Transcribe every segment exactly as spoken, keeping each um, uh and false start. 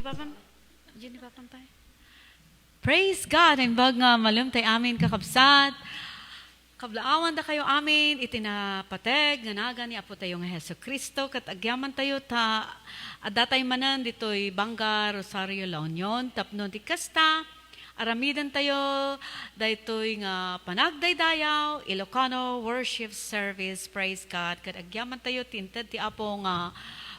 Papan-, Jenny, papantay. Praise God! Imbag nga malem tay amin, kakabsat. Kablaawandakayo amin iti napateg nga nagan ni Apo tayo nga Jesu-Cristo, ket agyamantayo ta adda tay manen ditoy Banga, Rosario, La Union, tapno ti kasta, aramidentayo daytoy nga panagdaydayaw, Ilocano Worship Service. Praise God! Ket agyamantayo ti inted ti Apo nga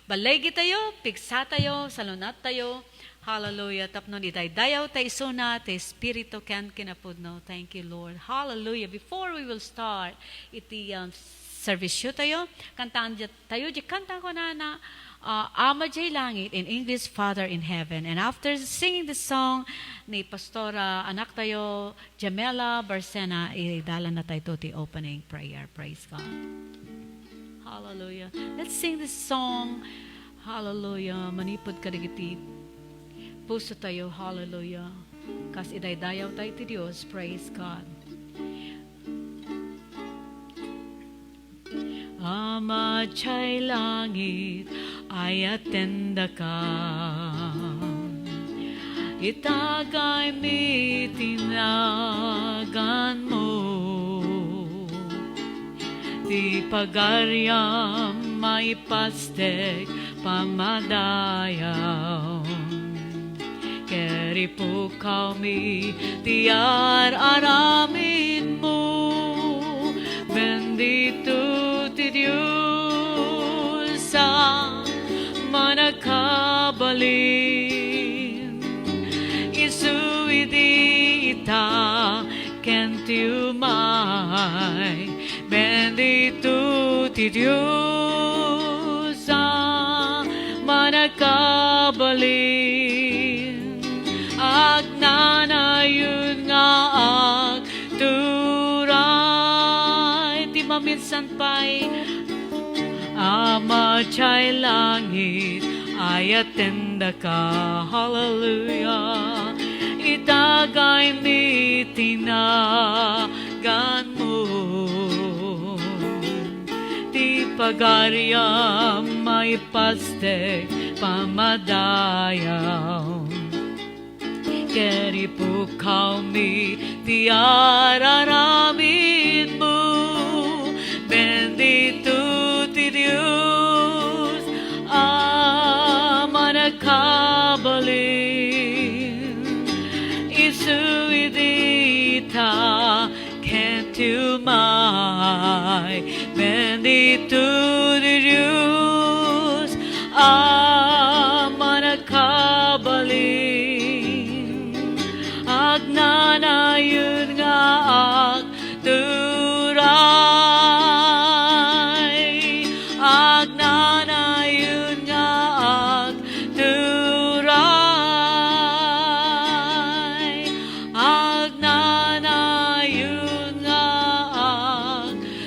ballegitayo, pigsatayo, salunattayo. Hallelujah. Tapno idaydayawtayo isuna ti Espiritu ken kinapudno. Thank you, Lord. Hallelujah. Before we will start iti, um, service tayo, kantaan tayo di kanta kunana, uh, Ama Diay Langit, in English, Father in Heaven. And after singing the song ni Pastora, anak tayo, Jamela Barcena, idalan na tayo ti opening prayer. Praise God. Hallelujah. Let's sing this song. Hallelujah. Manipud kadagiti puso tayo. Hallelujah. Kas idaydayaw tayo ti Dios. Praise God. Ama Diay Langit, ayatendaka. Itagaymi ti naganmo. Ti pagariam maipasdek pamadayaw. Ket ipukawmi ti ar-aramidmo. Bendito ti Dios a manakabalin. Isu idi ita ken ti umay. Bendito ti Dios a manakabalin. Agnanayon nga agturay. Ti maminsan pay, Ama Diay Langit, ayatendaka. Hallelujah. Itagaymi ti naganmo. Ti pagariam maipasdek pamadayaw. Ket ipukawmi ti ar-aramidmo. Bendito ti Dios a manakabalin. Isu idi ita ken ti umay. Bendito ti Dios a manakabalin. Agnanayon nga agturay. Agnanayon nga agturay. Agnanayon nga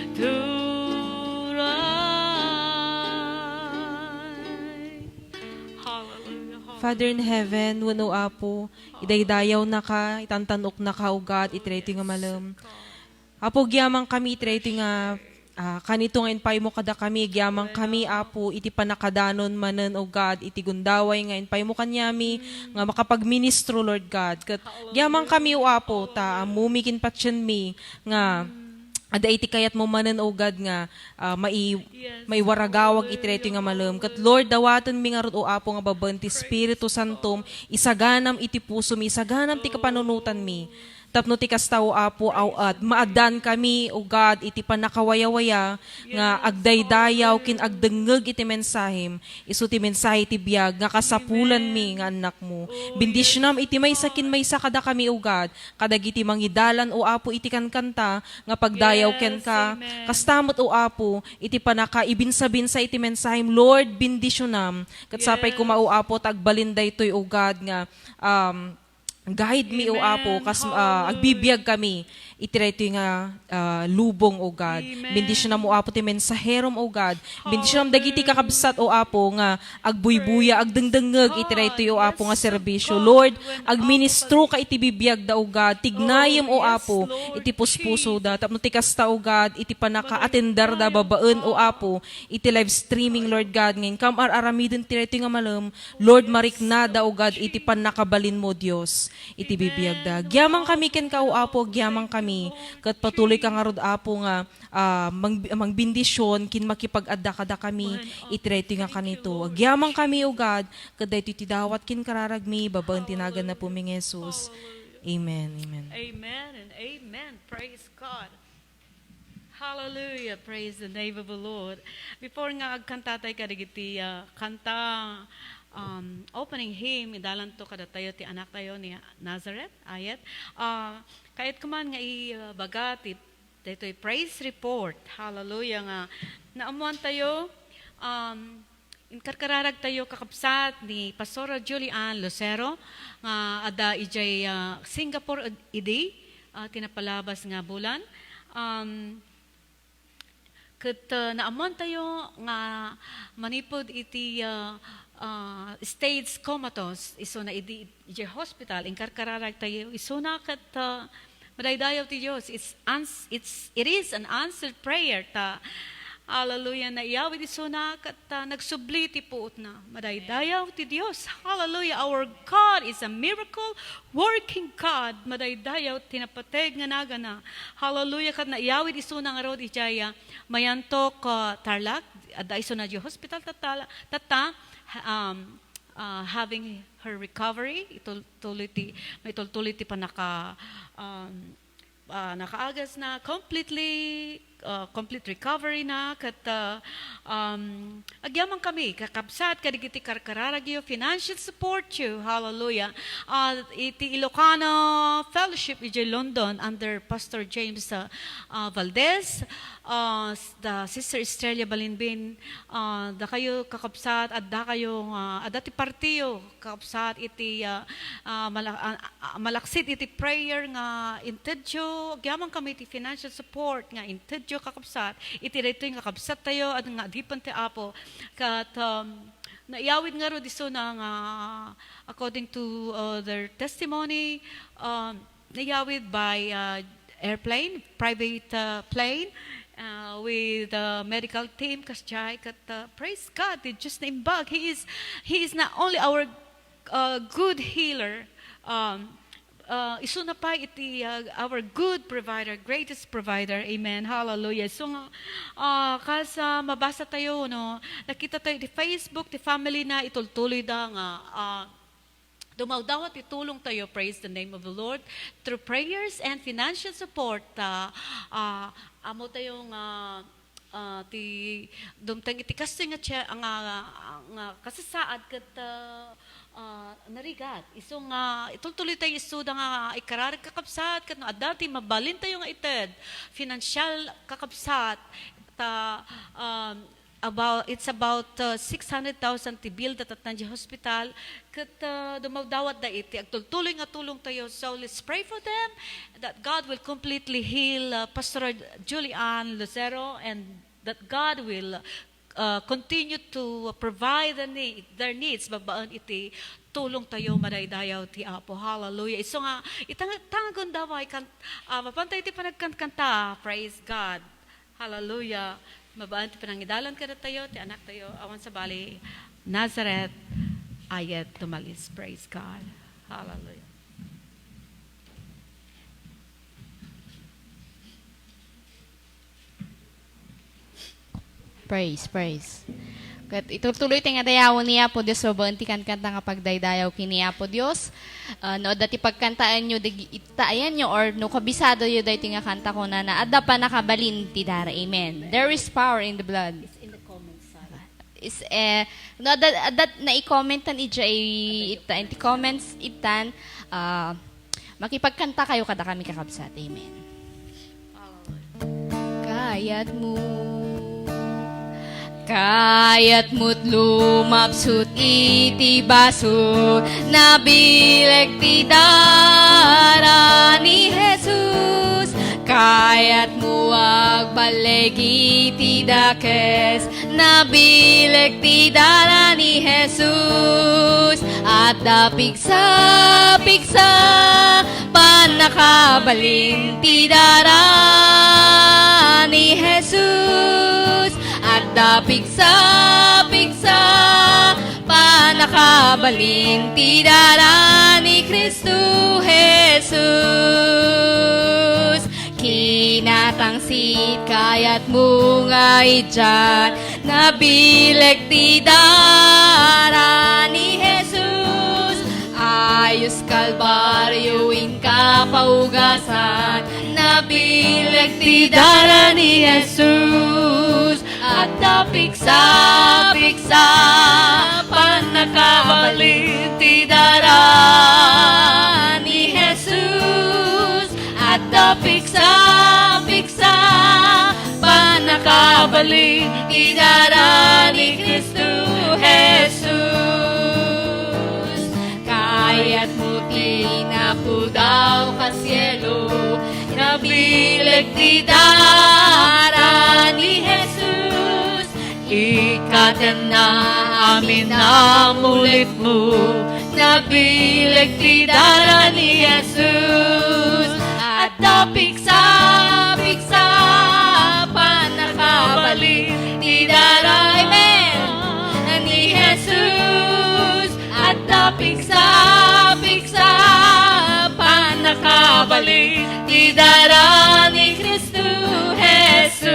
agturay. Hallelujah, hallelujah. Father in heaven, wenno Apo, idaydayawnaka, itantan-oknaka, O God, iti daytoy nga malem. Apo, agyamankami iti daytoy nga, ah, kanito nga impaymo kadakami, agyamankami, Apo, iti pannakadanon manen, O God, iti gundaway nga impaymo kaniami nga makapagministro, Lord God. Ket agyamankami, O Apo, ta ammomi ken patienmi nga adda iti kayatmo manen, O God, nga, ah, mai-, maiwaragawag iti daytoy nga malem. Ket, Lord, dawatenmi ngarud, O Apo, nga babaen ti Espiritu Santom, isaganam iti pusomi, isaganam ti kapanunotanmi. Tapno ti kasta, O Apo, aw-, at maaddaankami, O God, iti pannakawayawaya nga agdaydayaw ken agdengngeg iti mensahem, isu ti mensahe ti biag nga kasapulanmi nga annakmo. Bendisionam iti maysa ken maysa kadakami, O God, kadagiti mangidalan, O Apo, iti kankanta nga pagdayaw kenka. Kasta met, O Apo, iti pannakaibinsa-binsa iti mensahem, Lord, bendisionam. Ket sapay koma, O Apo, ta agbalin daytoy, O God, nga, um, guide mi, O Apo, kas, ah, agbibiag kami iti daytoy nga, ah, lubong, O God. Amen. Bendisyonam, O Apo, ti mensaherom, O God. Bendisyonam dagiti kakabsat, O Apo, nga agbuybuya, agdengdengngeg iti daytoy, O Apo, nga serbisyo. Lord, agministro ka iti bibiagda, O God. Tignayem, O Apo, iti puspusoda. Tapno ti kasta, O God, iti pannakaatenderda babaen, O Apo, iti live streaming, Lord God, nga inkam ar-aramiden ti daytoy nga malem. Lord, mariknada, O God, iti pannakabalinmo, Dios, iti bibiagda. Amen. Agyaman kami kenka, O Apo, agyaman kami. Ket patuloy ka ngarud, Apo, nga, ah, mang-, mangbendision ken makipag-adda kadakami iti daytoy nga kanito. Agyaman kami, O God, ket daytoy ti dawat ken kararagmi, babaen ti nagan Apo mi nga Jesus. Amen, amen. Amen and amen. Praise God. Hallelujah. Praise the name of the Lord. Before nga agkantatay kadagiti, ah, kanta, um, opening hymn, idalanto kadatayo ti anaktayo ni Nazareth, ayat. Ah, kayat kuman nga ibaga ti, daytoy praise report. Hallelujah nga naammoantayo, um, Inkarkararagtayo, kakabsat, ni Pastora Julie Ann Lucero, nga adda idiay, ah, Singapore ed-, idi, ah, ti napalabas nga bulan. Um, ket, ah, naammoantayo nga manipud iti, ah, ah, stage comatose, isuna idi idiay hospital, inkarkararagtayo isuna ket, ah, madaydayaw ti Dios. It's ans-, it's, it is an answered prayer ta, hallelujah, naiyawid isuna ket, ah, nagsubli ti puotna. Madaydayaw ti Dios. Hallelujah. Our God is a miracle working God. Madaydayaw ti napateg nga nagana. Hallelujah. Ket naiyawid isuna ngarud idiay, ah, Mayantok, ah, Tarlac. Adda isuna idiay hospital tatta, tatta, um, ah, having her recovery, itul-, tuloy ti, maitultuloy ti pannaka-, um, ah, nakaagasna completely, ah, complete recovery na, ket, ah, um, agyaman kami, kakabsat, kadagiti karkararagyo, financial support you, hallelujah. Ah, iti Ilocano Fellowship idiay London under Pastor James, ah, ah, Valdez, ah, s-, da Sister Estrella Balinbin, ah, dakayo kakabsat, adda kayo nga, adda ti partiyo, kakabsat, iti, ah, ah, mala-, ah, ah, malaksid iti prayer nga intedyo, agyaman kami iti financial support nga intedyo, kakabsat, iti daytoy nga kabsattayo, ad-, nga adipen ti Apo. Ket, um, naiyawid ngarud isuna nga, according to, uh, their testimony, um, naiyawid by, uh, airplane, private, uh, plane, uh, with, uh, medical team, kasdiay, ket, uh, praise God, ti Dios naimbag. He is, He is not only our, uh, good healer, um, uh, isuna pay iti, uh, our good provider, greatest provider. Amen. Hallelujah. So nga, uh, kas, uh, mabasa tayo, no, nakita tayo iti Facebook, ti family na itultuloy da nga, uh, dumawdawat ti tulong tayo, praise the name of the Lord, through prayers and financial support, ah, ah, ammo tayo nga, ah, ti dumteng iti kastoy nga tse-, nga, nga kasasaad ket, ah, ah, narigat. Isu nga itultuloy tayo isuda nga ikararag kakabsat, ket no adda ti mabalin tayo nga ited, financial kakabsat, ta, um, about, it's about, uh, six hundred thousand ti bill da tattan di hospital. Ket, uh, dumawdawat da iti agtultuloy nga tulong tayo. So let's pray for them that God will completely heal, uh, Pastor Julian Lucero and that God will, uh, continue to provide the need, their needs babaen iti tulong tayo madaydayaw ti Apo. Hallelujah. Isu nga, itang-, tangagun daway kan, ah, mapan tayo ti panagkankanta. Praise God. Hallelujah. Mabaen ti panangidalan kadatayo, ti anaktayo, awan sabali, Nazareth, ayat tumalis. Praise God. Hallelujah. Praise, praise. Ket itultuloy ti nga dayawen ni Apo Dios babaen ti kankanta nga pagdaydayaw ken ni Apo Dios. Ah, no adda ti pagkantaenyo, dig-, ittaenyo, or no kabisadoyo daytoy nga kanta, kunana, adda pannakabalin ti dara. Amen. There is power in the blood. It's in the comments, Sarah. Is, eh, no adda, adda na-comment-an idiay itta, iti comments ittan, ah, Makipagkantakayo kadakami, kakabsat. Amen. Kayatmo, kayatmo't lumapsut iti basol, nabileg ti dara ni Jesus. Kayatmo agballeg iti dakes, nabileg ti dara ni Jesus. Adda pigsa-pigsa, pannakabalin ti dara ni Jesus. Adda pigsa-pigsa, pannakabalin ti dara ni Cristo Jesus. Kinatangsit, kayatmo nga idian, nabileg ti dara ni Jesus. Ayos Kalbaryo, inka paugasan, nabileg ti dara ni Jesus. Adda pigsa-pigsa, pannakabalin ti dara ni Jesus. Adda pigsa-pigsa, pannakabalin ti dara ni Cristo Jesus. Kayatmo ti napudaw ka sielo, nabileg ti dara ni Jesus. Ikatenna amin a mulitmo, nabileg ti dara ni Jesus. Adda pigsa-pigsa, pannakabalin ti dara, amen, ni Jesus. Adda pigsa-pigsa, pannakabalin ti dara ni Cristo Jesus.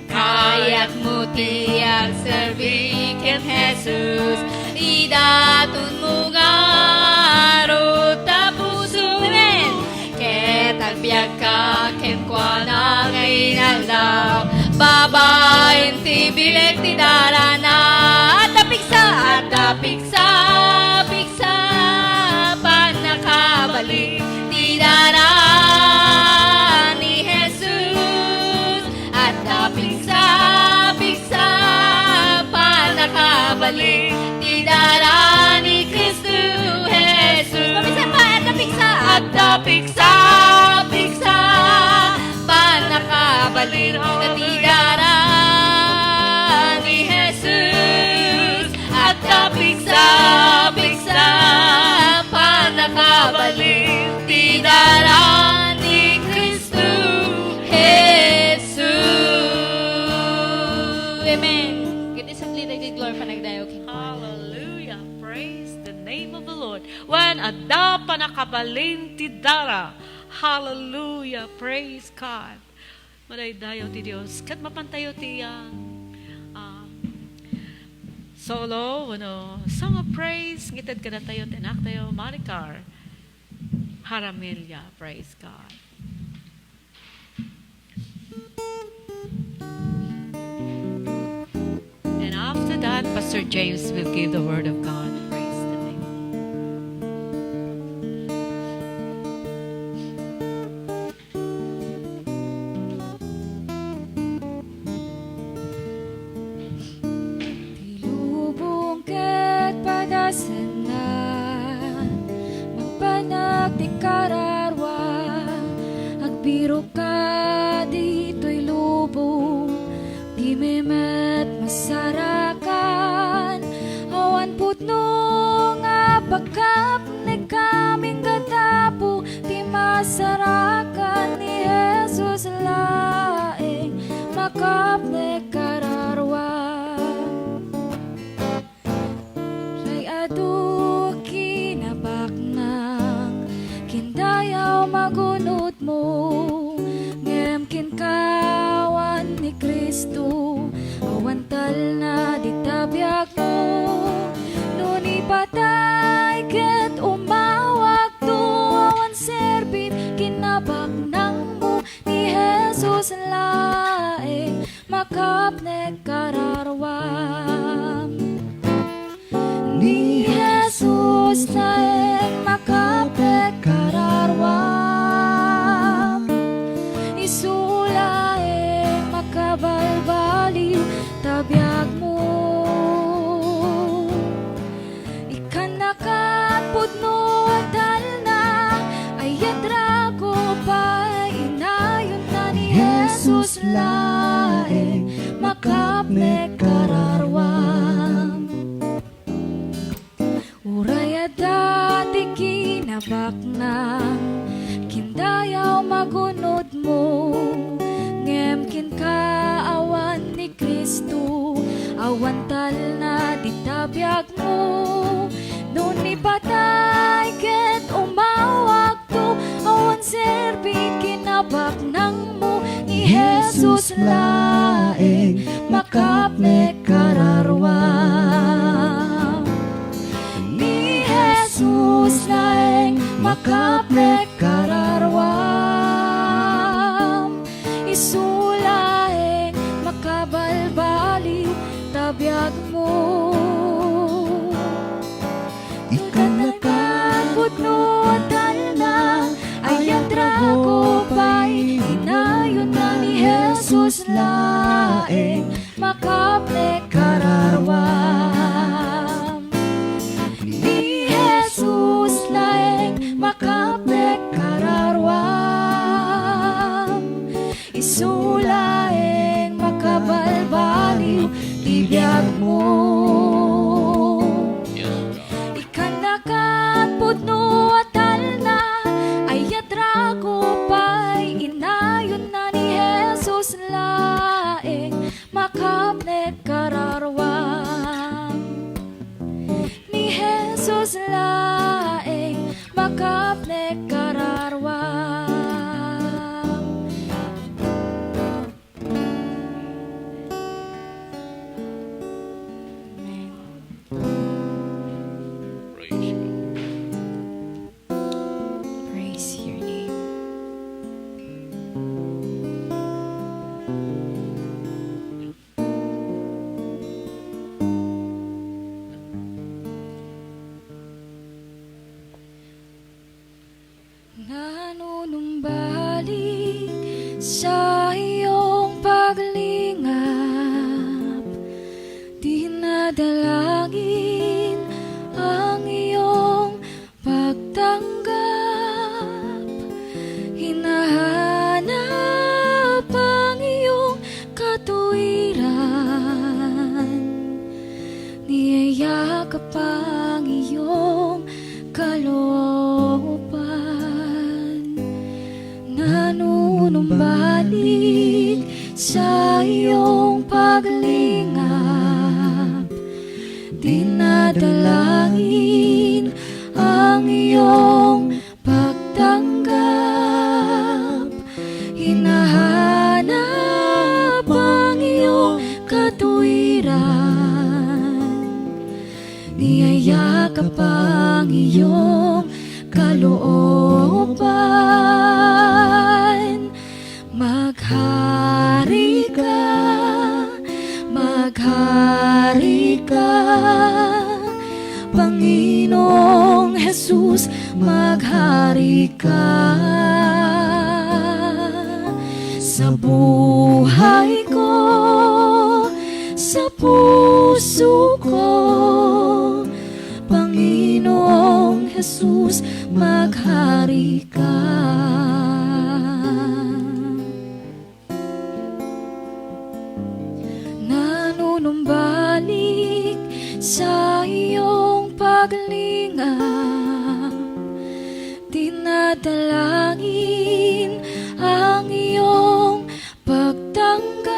Kayatmo ti agserbi ken Jesus, idatonmo ngarud ta pusom. Amen. Ket agbiagka kenkuana nga inaldaw, babaen ti bileg ti darana. Adda pigsa, adda pigsa, pigsa, pannakabalin ti dara ni Jesus. Adda pigsa-pigsa, pannakabalin ti dara ni Cristo Jesus. Mabisan pa, adda pigsa. Adda pigsa-pigsa, pannakabalin ti dara ni Jesus. Adda pigsa-pigsa, pannakabalin ti dara ni Cristo Jesus. Amen. Ket isubli dagiti glory, panagdayaw kenkuana. Hallelujah. Praise the name of the Lord. Wen, adda pannakabalin ti dara. Hallelujah. Praise God. Madaydayaw ti Dios. Ket mapantayo ti, ah, ah, solo wenno song of praise. Ngited kadatayo ti anaktayo, Maricar Jaramillo. Praise God. And after that, Pastor James will give the word of God. Praise the name. Ti lubong ket padasanna, mangpanak ti kararua. Agbirokka ditoy lubong, dimi met masarakan. Awan pudno nga pakapnek amin nga tapu ti masarakan. Ni Jesus laeng makapnek kararua. Say adu kinabaknang, kindayaw magunotmo, ngem kinka awan ni Cristo, awan talna dita biagmo. No ni patay ket umawagto, awan serbit kinabaknangmo, ni Jesus laeng makapnek kararuam. Ni Jesus laeng makapnek kararuam. Isu laeng makabalbaliw ta biagmo. Ikkannakan pudno a talna, ayat rakup Dati kinabaknang kindayaw magunodmo, ngem kinkaawan ni Cristo, awan talna dita biagmo. No ni patay ket umawagto, awan serbi kinabaknangmo, ni Jesus laeng makapnek kararuam. Ni Jesus laeng makapnek kararuam. Isu laeng makabalbaliw ta biagmo. Ikanakan pudno a talna, ayat rago pay, inayonna ni Jesus laeng makapnek kararuam. Ni Jesus laeng makapnek kararuam. Isu laeng makabalbaliw ti biagmo. Ikanakan pudno a talna, ayat rago pay, inayonna ni Jesus laeng makapnek kararuam. Ni Jesus laeng makapnek kararuam. Amen. Praise God. Praise your name. Nanunumbalik sa iyong paglingap, dinadalangin ang iyong pagtanggap, hinahanap ang iyong katuwiran, niyayakap ang iyong kalooban. Nanunumbalik sa iyong paglingap, dinadalangin ang iyong pagtanggap, hinahanap ang iyong katuwiran, niyayakap ang iyong kalooban. Maghari ka, maghari ka, Panginoong Jesus, maghari ka. Sa buhay ko, sa puso ko, Panginoong Jesus, maghari ka. Nanunumbalik sa iyong paglingap, dinadalangin ang iyong pagtanggap,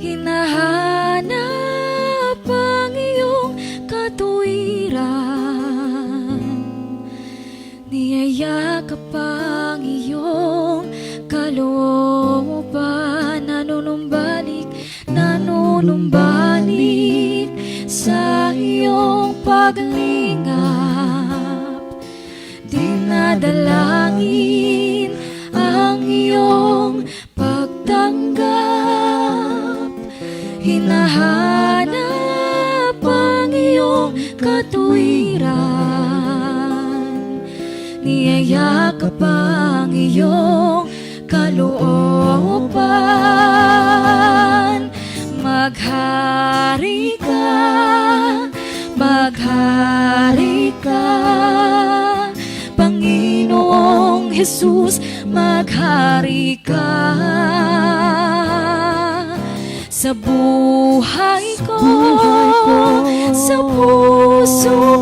hinahanap ang iyong katuwiran, niyayakap ang iyong kalooban. Nanunumbalik, nanunumbalik sa iyong paglingap, dinadalangin ang iyong pagtanggap, hinahanap ang iyong katuwiran, niyayakap ang iyong kalooban. Maghari ka, maghari ka, Panginoong Jesus, maghari ka. Sa buhay ko, sa puso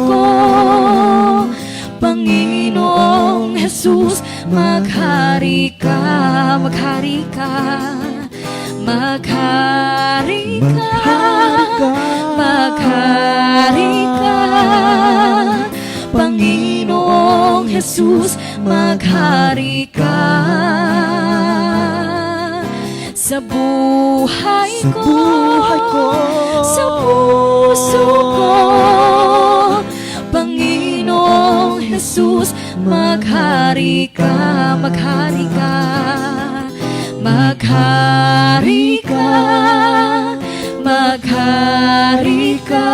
Maghari ka, maghari ka, maghari ka, maghari ka, Panginoong Jesus, maghari ka. Sa buhay Sa ko, buhay ko. Sa puso ko, Panginoong Jesus, maghari ka, maghari ka, maghari ka, maghari ka,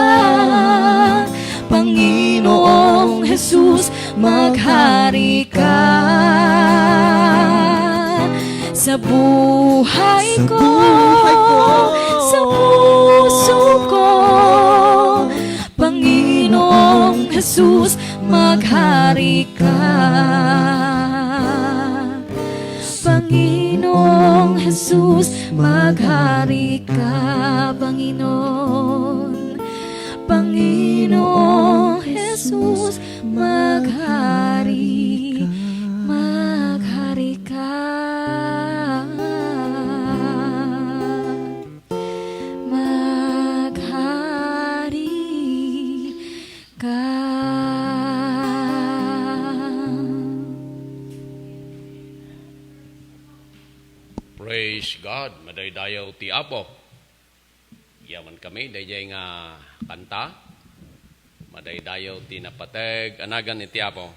Panginoong Jesus, maghari ka. Sa buhay Sa ko, buhay ko. Sa puso ko, Panginoong Jesus, maghari ka. Panginoong Jesus, maghari ka, Panginoon. Panginoong Jesus, maghari, maghari ka. Maghari ka. Praise God, madaydayaw ti Apo. Yaman kami, daydiay nga kanta. Madaydayaw ti napateg a nagan iti Apo.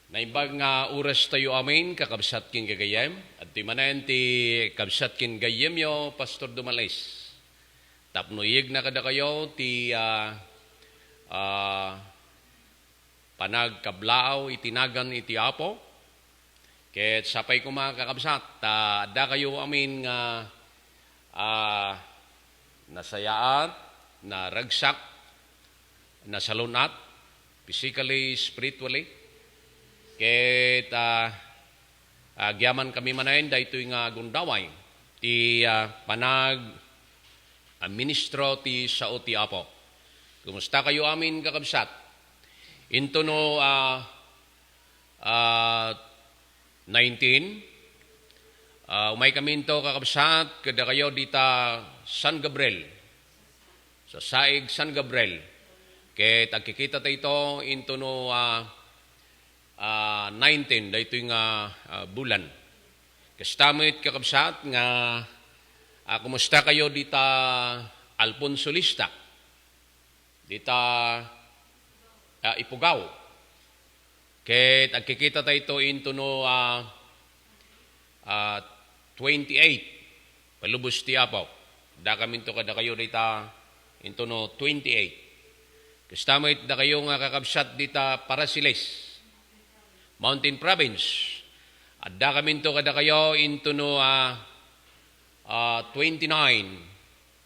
Naimbag nga oras tayo amin, kakabsat ken gagayyem. Adtoy manen ti kabsat ken gayyemyo, Pastor Dumalis. Tapno iyegna kadakayo ti, ah, ah, panagkablaaw iti nagan iti Apo. Ket sapay koma, kakabsat, ta adda kayo amin nga, ah, nasayaat, naragsak, nasalun-at, physically, spiritually. Ket, ah, agyaman kami manen daytoy nga gundaway ti, ah, panag-, ah, ministro ti sao ti Apo. Kumusta kayo amin, kakabsat? Intono, ah, ah, nineteen, ah, umay kami into, kakabsat, kadakayo dita San Gabriel. Sa Saig, San Gabriel. Ket agkikita tayo ito intono, ah, ah, nineteen, daytoy nga, ah, bulan. Kasta met, kakabsat, nga, ah, kumusta kayo dita Alfonso Lista? Dita, ah, Ifugao. Ket agkikita tayo ito intono, ah, ah, twenty-eight. Palubos ti Apo. Adda kaminto kadakayo dita intono twenty-eight. Kasta met dakayo nga kakabsat dita Parasiles, Mountain Province. Adda kaminto kadakayo intono, ah, ah, twenty-nine.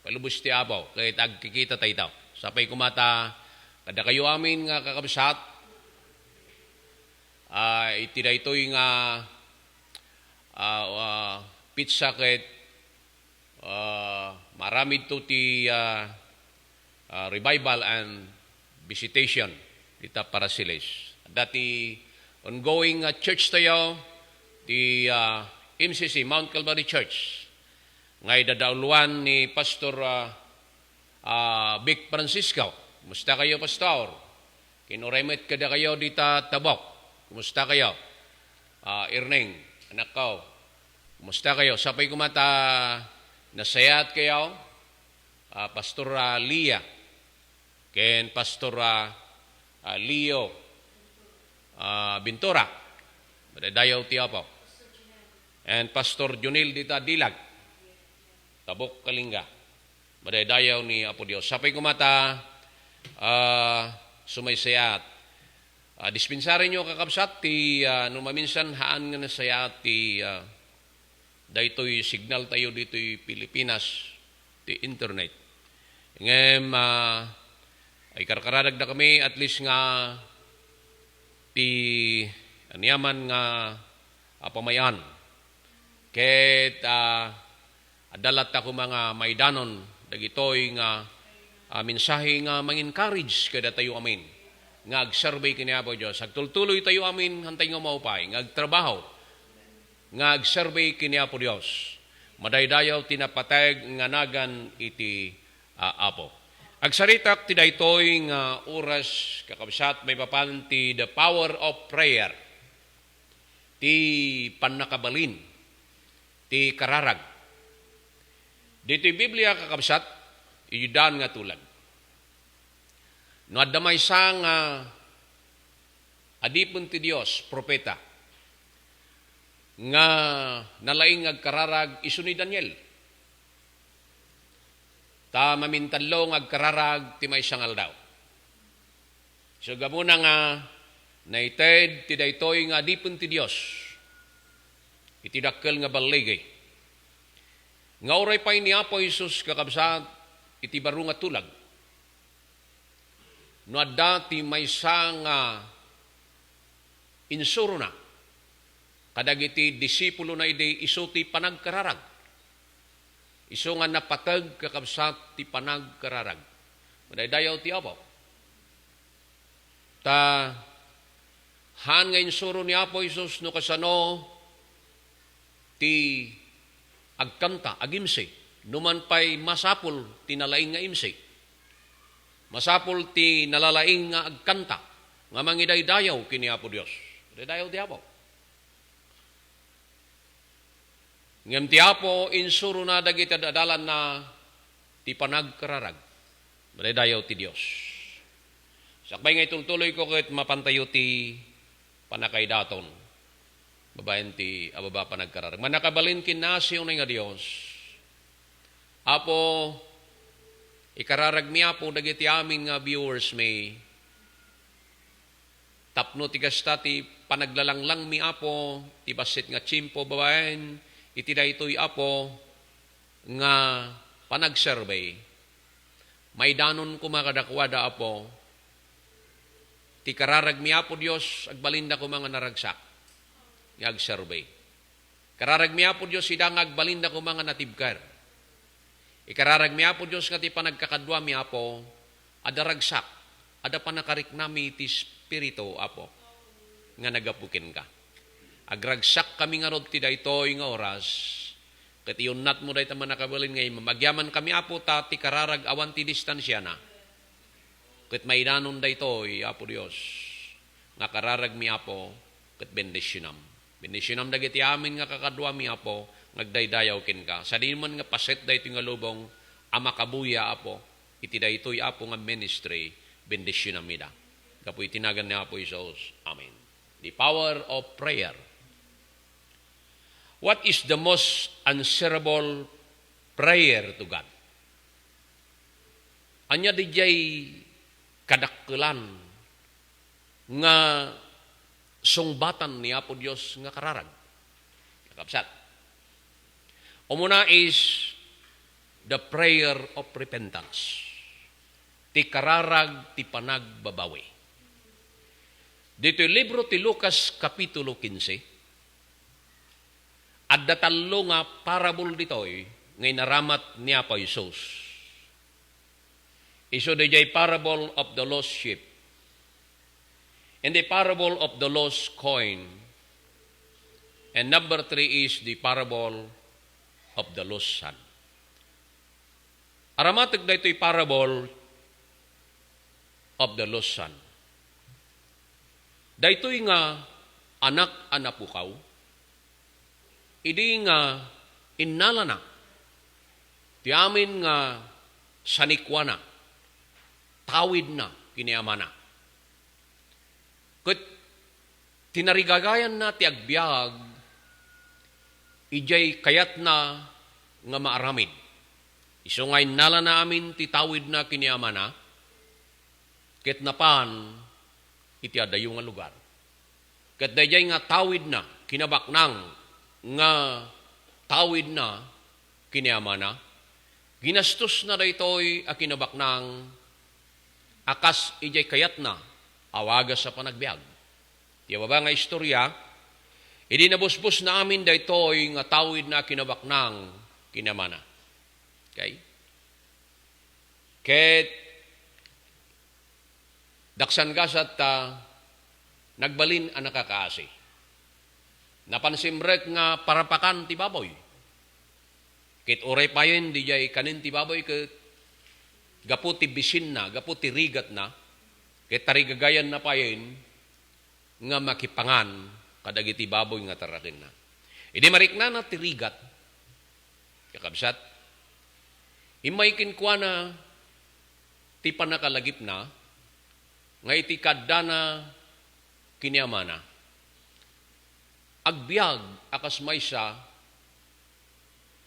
Palubos ti Apo, ket agkikita tayo. Sapay koma ta kadakayo amin nga kakabsat, ah, iti daytoy nga, ah, ah, petsa ket, ah, maaramidto ti, ah, ah, revival and visitation dita Parasiles. Adda ti ongoing, ah, church tayo, ti, ah, M C C, Mount Calvary Church. Nga idadauluan ni Pastor, ah, ah, Vic Francisco. Kumusta kayo, Pastor? Ken uray met kadakayo dita Tabok. Kumusta kayo? Ah, Erning, anak ko. Kumusta kayo? Sapay koma ta nasayaat kayo? Ah, Pastor, ah, Lia. Ken Pastor, ah, ah, Leo, ah, Ventura. Madaydayaw ti Apo. And Pastor Junil dita Dilag, Tabok, Kalinga. Madaydayaw ni Apo Dios. Sapay koma ta, ah, sumaysayaat. Ah, dispensarinyo, kakabsat, ti, ah, no maminsan haan nga nasayaat ti, ah, daytoy signal tayo ditoy Pilipinas, ti internet. Ngem, ah, ay karkaradag da kami at least nga ti aniaman nga, ah, pamayan. Ket, ah, adda latta koma nga maidanon dagitoy nga, ah, mensahe nga mang-encourage kadatayo amin. nga agserbi ken ni Apo Dios. Agtultuloytayo amin, hantay nga maupay, nga agtrabaho, nga agserbi ken ni Apo Dios. Madaydayaw ti napateg nga nagan iti, ah, Apo. Agsaritak ti daytoy nga oras, kakabsat, maipapan ti the power of prayer, ti pannakabalin ti kararag. Ditoy Biblia, kakabsat, idiay daan nga tulag. No adda maysa nga adipen ti Dios, propeta, nga nalaing nga agkararag, isu ni Daniel. Ta mamintallo nga agkararag ti maysa nga aldaw. Isu gammuna nga naited ti daytoy nga adipen ti Dios iti dakkel nga balligi. Nga uray pay ni Apo Jesus, kakabsat, iti baro nga tulag, no adda ti maysa nga insurona kadagiti disipulona idi, isu ti panagkararag. Isu nga napateg, kakabsat, ti panagkararag. Madaydayaw ti Apo. Ta haan nga insuro ni Apo Jesus no kasano ti agkanta, agimsi. Numan pay masapul ti nalaing nga imsi. Masapul ti nalalaing nga agkanta nga mangidaydayaw ken ni Apo Dios. Idaydayaw ti Apo. Ngem ti Apo, insurona dagiti ad-adalanna ti panagkararag. Madaydayaw ti Dios. Sakbay nga itultuloyko ket mapantayo ti pannakaidaton babaen ti ababa panagkararag. Mannakabalin ken nasionay nga Dios. Apo, ikararagmi, Apo, dagiti amin nga viewers mi. Tapno ti kasta ti panaglalanglangmi, Apo, ti bassit nga tiempo babaen iti daytoy, Apo, nga panagserbi. Maidanon koma kadakuada, Apo, ti kararagmi, Apo Dios, agbalinda koma nga naragsak nga agserbi. Kararagmi, Apo Dios, ida nga agbalinda koma nga natibker. Ikararagmi, Apo Dios, nga ti panagkakaduami, Apo, adda ragsak, adda pannakariknami ti Espiritu, Apo, nga naggapu kenka. Agragsakkami ngarud ti daytoy nga oras, ket iyunnatmo dayta mannakabalin nga imam. Agyamankami, Apo, ta ti kararag awan ti distansiana. Ket maidanon daytoy, Apo Dios, nga kararagmi, Apo, ket bendisionam. Bendisionam dagiti amin nga kakaduami, Apo, nga agdaydayaw kenka. Sadimon nga paset daytoy nga lubong a makabuya, Apo, iti daytoy, Apo, nga ministry, bendisionam ida. Gapu iti nagan ni Apo Jesus. Amen. The power of prayer. What is the most answerable prayer to God? Ania diay kadakkelan nga sungbatan ni Apo Dios nga kararag? Kakabsat, umuna is the prayer of repentance. Ti kararag ti panagbabawi. Ditoy libro ti Lucas, Kapitulo kinse, adda tallo nga parable ditoy nga inaramat ni Apo Jesus. Isu diay parable of the lost sheep, and the parable of the lost coin, and number three is the parable of the lost son. Aramatek daytoy parable of the lost son. Daytoy nga anak a napukaw, idi nga innalana ti amin nga sanikuana, tawidna ken ni amana. Ket tinarigagayanna ti agbiag idiay kayatna nga maaramid. Isu nga innalana amin ti tawidna ken ni amana, ket napan iti adayo nga lugar. Ket daydiay nga tawidna, kinabaknang nga tawidna ken ni amana, ginastosna daytoy a kinabaknang a kas idiay kayatna a wagas a panagbiag. Ti ababa nga istorya, idi nabusbosna amin daytoy nga tawidna a kinabaknang ken ni amana. Okay? Ket Daksan gasat ta nagbalin a nakakaasi. Napan simrek nga parapakan ti baboy. Ket uray payen didiay kanen ti baboy ket gapu ti bisinna, gapu ti rigatna, ket tarigagayanna payen nga makipangan kadagiti baboy nga tarakenna. Idi mariknana ti rigat, kakabsat, immay kenkuana ti pannakalagipna nga iti kaaddana ken ni amana, agbiag a kas maysa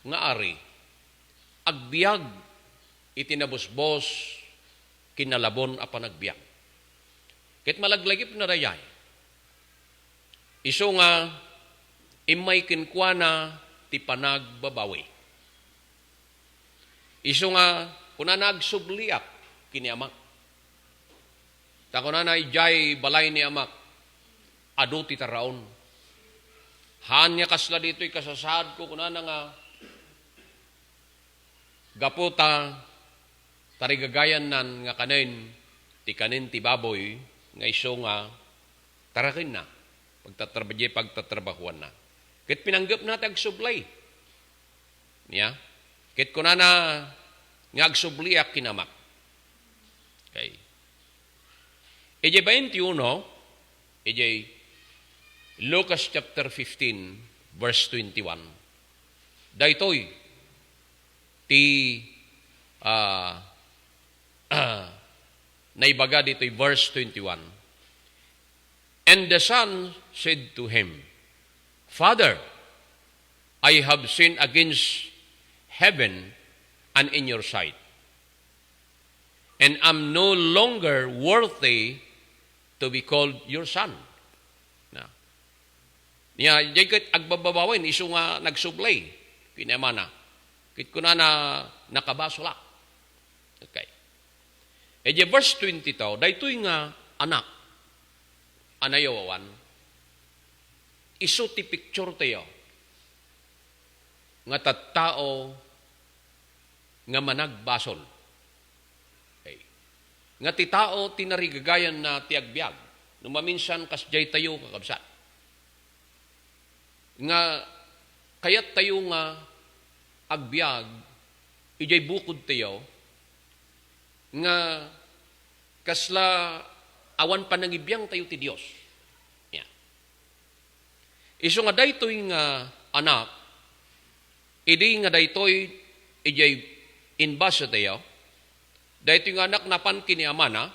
nga ari, agbiag iti nabusbos ken nalabon a panagbiag. Ket malaglagipna dayay. Isu nga immay kenkuana ti panagbabawi. Isu nga kunana, "Agsubliak ken ni amak." Ta kunana, "Idiay balay ni amak, adu ti taraon." Haan nga kasla ditoy kasasaadko, kunana nga, gapu ta tarigagayannan nga kanen ti kanen ti baboy nga isu nga tarakenna, pagtatraba-, diay pagtatrabahuanna. Ket pinanggepna ti agsublay. Nia? Ket kunana nga, "Agsubliak ken ni amak." Okay. Idiay baintiuno, idiay Lucas chapter fifteen, verse twenty-one. Daytoy ti, ah, naibaga ditoy verse twenty-one. And the son said to him, "Father, I have sinned against heaven and in your sight, and am no longer worthy to be called your son." Na. Nia, diay ket agbababawen, isu nga nagsublay ken ni amana. Ket kunana, "Nakabasolak." Okay. Idiay verse twenty-two, daytoy nga anak a nayawawan, isu ti picture tayo nga tattao nga managbasol. Okay. Nga ti tao ti narigagayanna ti agbiag. No maminsan, kasdiay tayo, kakabsat, nga kayat tayo nga agbiag idiay bukod tayo, nga kasla awan panangibiang tayo ti Dios. Yeah. Isu nga daytoy nga anak, idi nga daytoy idiay imbase tayo, daytoy nga anak napan ken ni amana,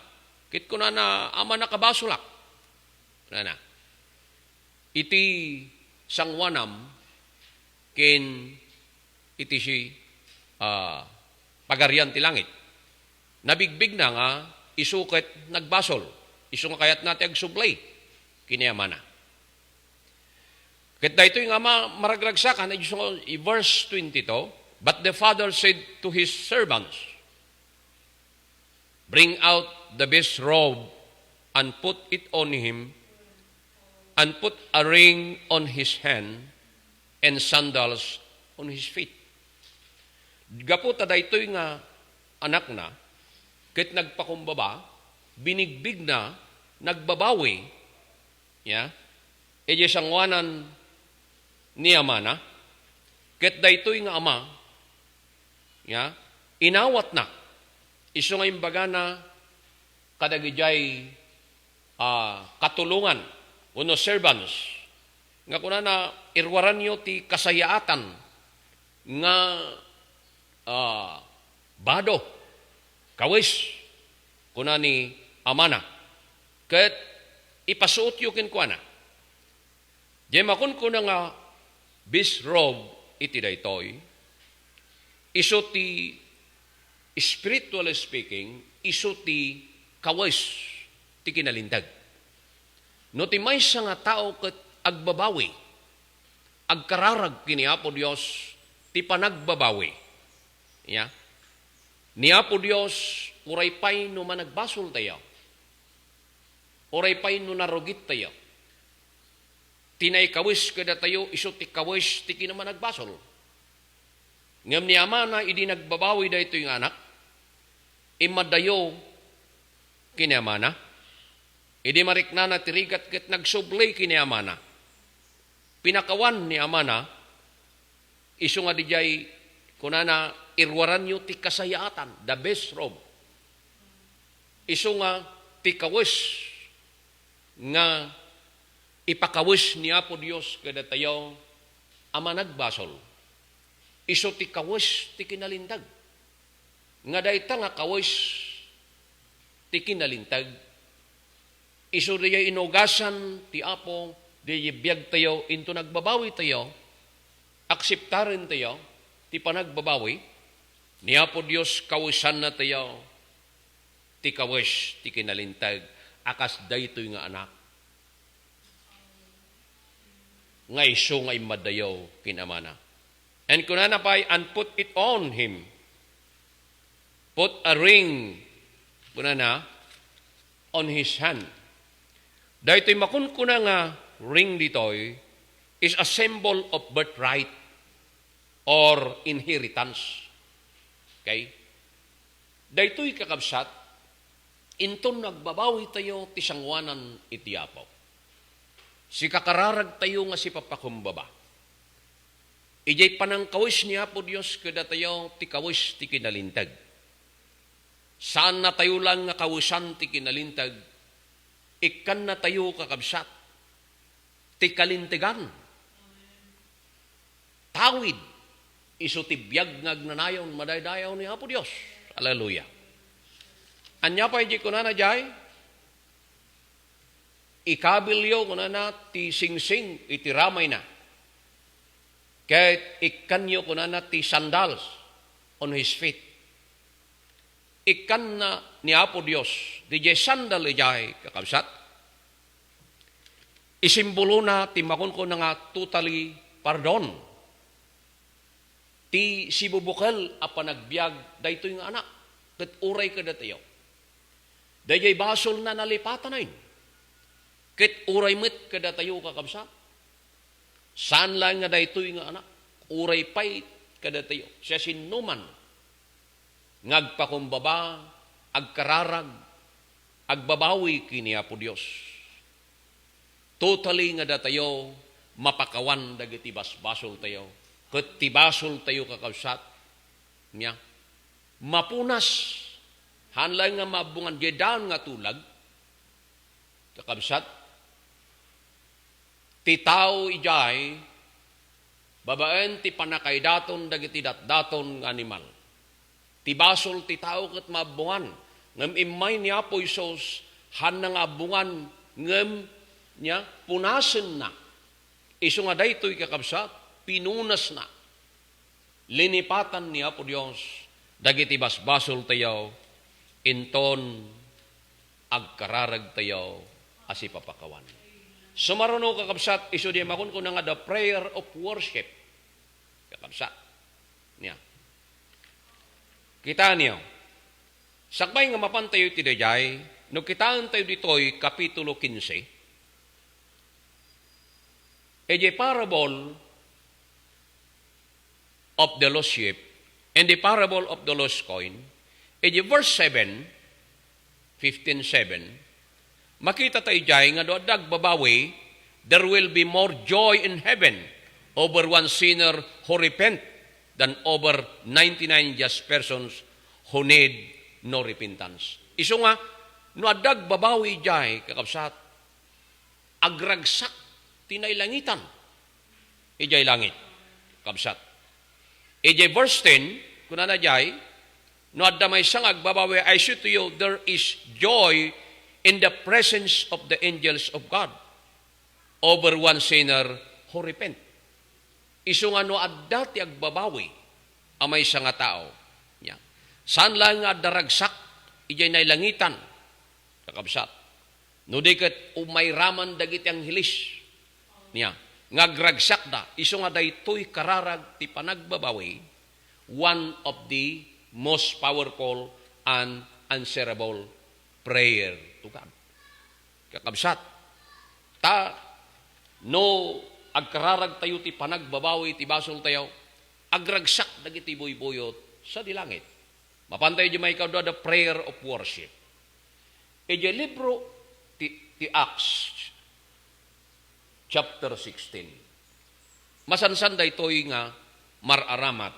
ket kunana, "Ama, nakabasolak." Kunana, "Iti sangoanam ken iti si, ah, Pagarian ti Langit." Nabigbigna nga isu ket nagbasol, isu nga kayatna ti agsublay ken ni amana. Ket daytoy nga ama, maragragsakan, isu nga, i-, verse twenty-two, "But the father said to his servants, 'Bring out the best robe and put it on him, and put a ring on his hand and sandals on his feet.'" Gapu ta daytoy nga anakna ket nagpakumbaba, binigbigna, nagbabawi, ya, idiay sangoanan ni amana, ket daytoy nga ama, ya, inawatna, isu nga imbagana kadagidiay, ah, katulongan wenno servants, nga kunana, "Iruaranyo ti kasayaatan nga, ah, bado, kawes," kuna ni amana, "ket ipasuotyo kenkuana." Diay makunkuna nga best robe iti daytoy, isu ti, spiritually speaking, isu ti kawes ti kinalinteg. No ti maysa nga tao ket agbabawi, agkararag ken ni Apo Dios ti panagbabawi. Ya. Ni Apo Dios, uray pay no managbasol tayo, uray pay no narugit tayo, ti naikawes kadatayo isu ti kawes ti kinamanagbasol. Ngem ni amana, idi nagbabawi daytoy nga anak, immaddayo ken ni amana, Idi mariknana ti rigat ket nagsubli ken ni amana. Pinakawan ni amana, isu nga didiay kunana, "Iruaranyo ti kasayaatan, the best robe." Isu nga ti kawes nga ipakawes ni Apo Dios kadatayo a managbasol. Isu ti kawes ti kinalintag. Nga dayta nga kawes ti kinalintag, isu dayay inugasan ti Apo, dayay biagtayo, inton agbabawitayo, akseptarentayo ti panagbabawi ni Apo Dios, kawesannatayo ti kawes ti kinalintag a kas daytoy nga anak nga isu nga immaddayo ken amana. And kunana pay, "And put it on him." Put a ring, kunana, on his hand. Daytoy makunkuna nga ring ditoy is a symbol of birthright or inheritance. Okay? Daytoy, kakabsat, inton agbabawitayo ti sangoanan iti Apo. Sikakararagtayo nga sipapakumbaba. Idiay panangkawes ni Apo Dios kadatayo ti kawes ti kinalintag. Saannatayo lang nga kawesan ti kinalintag. Ikkannatayo, kakabsat, ti kalintegan. Tawid. Isu ti biag nga agnanayon, madaydayaw ni Apo Dios. Hallelujah. Ania pay di kunana jay? Ikabilyo, kunana, ti singsing iti ramayna. Ket ikkanyo, kunana, ti sandals on his feet. Ikkanna ni Apo Dios, didiay sandal idiay, kakabsat. Isimbolona ti makunkuna nga totally pardon. Ti sibubukel a panagbiag daytoy nga anak, ket uray kadatayo. Daydiay basolna nalipatanen. Ket uray met kadatayo, kakabsat. Saan laeng nga daytoy nga anak, uray pay kadatayo. Siasinoman nga agpakumbaba, agkararag, agbabawi ken ni Apo Dios. Totally nga datayo mapakawan dagiti basbasoltayo. Ket ti basoltayo, kakabsat, nia, mapunas. Saan laeng nga maabbongan diay daan nga tulag, kakabsat. Ti tao idiay, babaen ti pannakaidaton dagiti datdaton nga animal. Ti basol ti tao ket maabbongan, ngem immay ni Apo Jesus, saanna nga abbongan, ngem, nia, punasenna. Isu nga daytoy, kakabsat, pinunasna. Linipatan ni Apo Dios dagiti basbasoltayo inton agkararagtayo a sipapakawan. Sumaruno, kakabsat, isu diay makunkuna nga the prayer of worship. Kakabsat. Nia. Kitaenyo. Sakbay nga mapantayo iti daydiay, no kitaentayo ditoy Kapitulo kinse, idiay parable of the lost sheep and the parable of the lost coin, idiay verse seven, fifteen seven, makita tayo idiay nga no adda agbabawi, there will be more joy in heaven over one sinner who repent than over ninety-nine just persons who need no repentance. Isu nga, no adda agbabawi idiay, kakabsat, agragsak ti nailangitan idiay langit, kabsat. Idiay verse ten, kunana diay, "No adda maysa nga agbabawi, I say to you, there is joy in the presence of the angels of God over one sinner who repent." Isu nga no adda ti agbabawi a maysa nga tao, nia, saan laeng nga adda ragsak idiay nailangitan, kakabsat. No di ket umayraman dagiti angheles, nia, nga agragsakda, isu nga daytoy kararag ti panagbabawi, one of the most powerful and answerable prayer to God. Kakabsat, ta no agkararagtayo ti panagbabawi ti basoltayo, agragsak dagiti buybuyot sadi langit. Mapantayo di maikadua, the prayer of worship. Idiay libro ti Ti Acts chapter sixteen. Masansan daytoy nga mararamat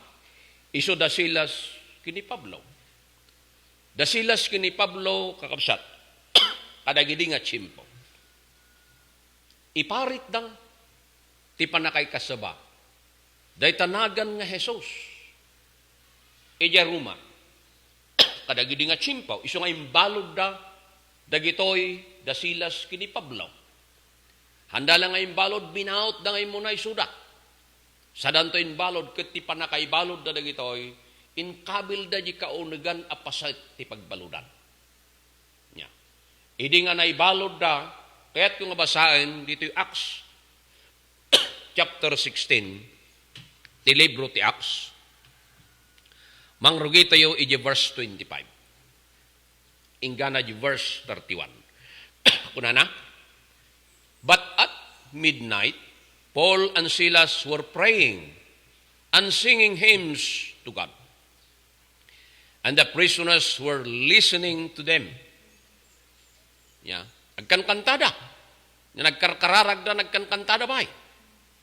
isu da Silas ken ni Pablo. Da Silas ken ni Pablo, kakabsat, kadagidi nga tiempo, iparitda ti pannakaikasaba dayta nagan nga Jesus idiay Roma. Kadagidi nga tiempo, isu nga imbaludda dagitoy da Silas ken ni Pablo. Handa la nga imbalud, binautda nga immuna isuda. Sadanto imbalud ket ti pannakaibaludda dagitoy, inkabilda di kaunegan a paset ti pagbaludan. Nya, idi nga naibaludda, kayatko nga basaen ditoy Acts chapter sixteen, ti libro ti Acts. Mangrugitayo iti verse twenty-five. Inggana di verse thirty-one. Kunana, "But at midnight, Paul and Silas were praying and singing hymns to God. And the prisoners were listening to them." Ya, nagkankantada. Nga nagkarkararagda, nagkankantada pay.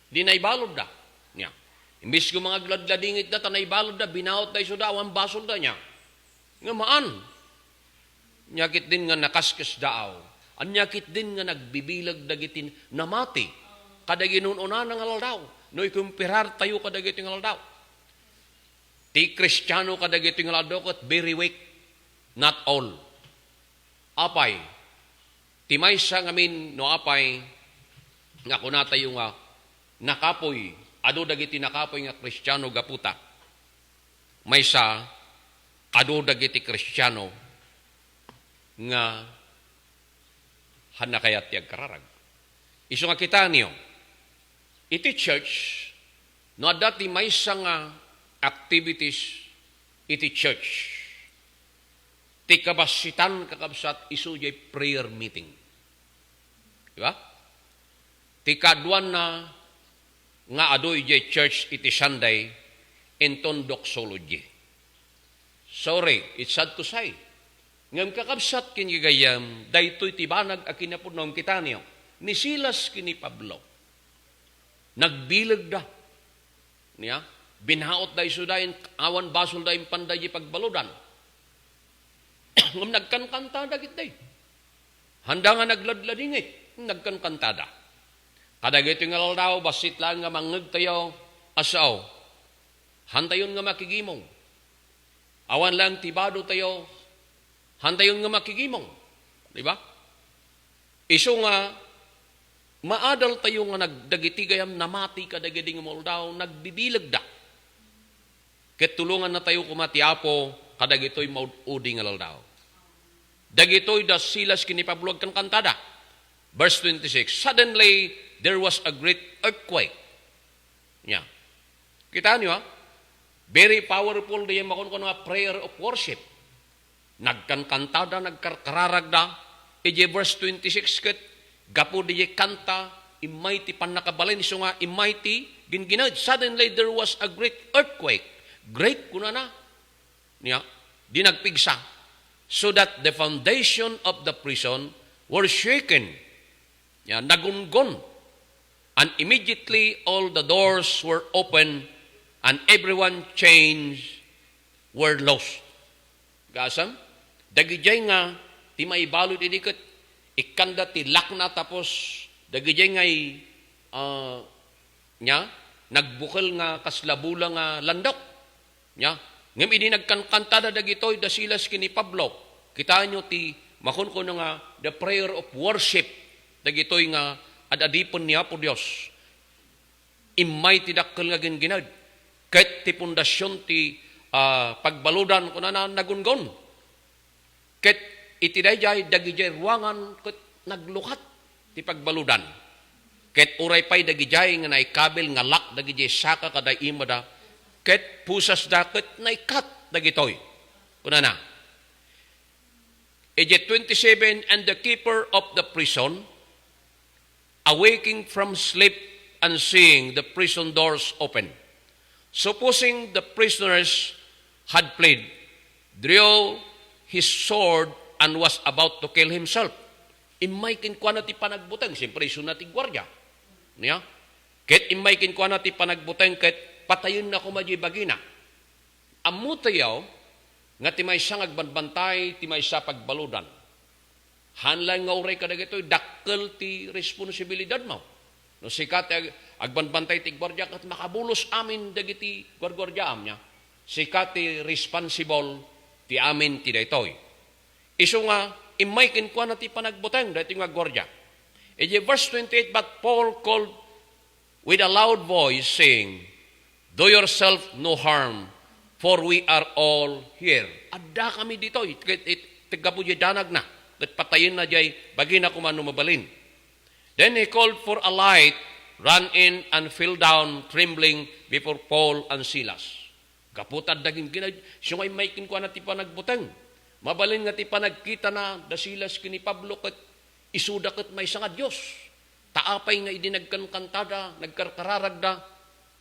Di naibaludda. Ya. Imbis ko nga agladladingitda, ta naibaludda, binautda isuda, awan basolda niya. Nga maan. Ania ketdin nga nakaskesdaaw. Ania ketdin nga nagbibileg dagiti namati kadagiti nun-unana nga aldaw. No ikumperartayo kadagiti nga aldaw. Ti Kristiano kadagiti nga aldaw ket very weak, not all. Apay, ti maysa ngamin no apay nga kunatayo nga nakapuy, adu dagiti nakapuy nga Kristiano gaputa. Maysa, adu dagiti Kristiano nga hannakayat ti agkararag. Isu nga kitaniyo, iti church, no adda ti maysa nga activities iti church, ti kabassitan, kakabsat, isu jay prayer meeting. Di ba? Ti kaduanna nga adu idiay church iti Sunday, inton doxology. Sorry, it's sad to say. Ngem kakabsat ken gagayyem, daytoy ti banag a kinapudno. Ngem kitaniyo, ni Silas ken ni Pablo, nagbilegda. Nia, binautda isuda, in-, awan basolda impanda idiay pagbaludan. Ngem nagkankantada ketdi. Handa nga nagladladingit, nagkankantada. Kadagitoy nga aldaw, bassit laeng nga mangngegtayo a sao. Hantayon nga makigimong. Awan laeng ti badotayo, hantayon nga makigimong. Di ba? Isu nga maadaltayo nga nag-, dagiti gayam namati kadagidi nga aldaw, nagbibilegda. Ket tulongannatayo koma ti Apo kadagitoy maud-udi nga aldaw. Dagitoy da Silas ken ni Pablo agkankantada. Verse twenty-six, "Suddenly, there was a great earthquake." Nia. Kitaenyo, ha? Very powerful diay makunkuna nga prayer of worship. Nagkankantada, nagkarkararagda. Idiay verse twenty-six ket, gapu diay kanta, immay ti pannakabalin, isu nga immay ti ginginaed. "Suddenly there was a great earthquake." Great, kunana. Nia, di nagpigsa. "So that the foundation of the prison were shaken." Nia, nagunggon. "And immediately all the doors were opened and everyone chains were loosed." Gasam, dagidiay nga ti maibalud idi ket ikkanda ti lakna tapos dagidiay nga i-, ah, nia, nagbukel nga kasla bula nga landok. Nia, ngem idi nagkankantada dagitoy da Silas ken ni Pablo, kitaenyo ti makunkuna nga the prayer of worship dagitoy nga ad-adipen ni Apo Dios. Immay ti dakkel nga ginginaed, ket ti pundasion ti, ah, pagbaludan, kunana, nagunggon. Ket iti daydiay, dagidiay ruangan ket naglukat ti pagbaludan. Ket uray pay dagidiay nga naikabil nga lock dagidiay saka kada imada, ket pusasda ket naikkat dagitoy. Kunana, idiay twenty-seven, "And the keeper of the prison, awaking from sleep and seeing the prison doors open, supposing the prisoners had fled, drew his sword and was about to kill himself." Immay kenkuana ti panagbuteng, siyempre, isuna ti guardia. Nia? Ket immay kenkuana ti panagbuteng ket patayenna koma diay bagina. Ammotayo nga ti maysa nga agbanbantay, ti maysa pagbaludan. Haan laeng nga uray kadagitoy, dakkel ti responsibilidadmo. No sika ti ag-, agbanbantay ti guardia ket makabulos amin dagiti guarguardiaam, nia? Sika ti responsible ti amin ti daytoy. Isu nga, immay kenkuana ti panagbuteng daytoy nga guardia. Idiay verse twenty-eight, "But Paul called with a loud voice, saying, 'Do yourself no harm, for we are all here.'" Addakami ditoy, ket it-, ket gapu diay danagna, ket patayenna diay bagina koma no mabalin. Then he called for a light, ran in, and fell down trembling before Paul and Silas. Gapu ta adda gingginad, isu nga immay kenkuana ti panagbuteng. Mabalin nga ti panagkitana da Silas ken ni Pablo ket isuda ket maysa nga Dios. Ta apay nga idi nagkankantada, nagkarkararagda,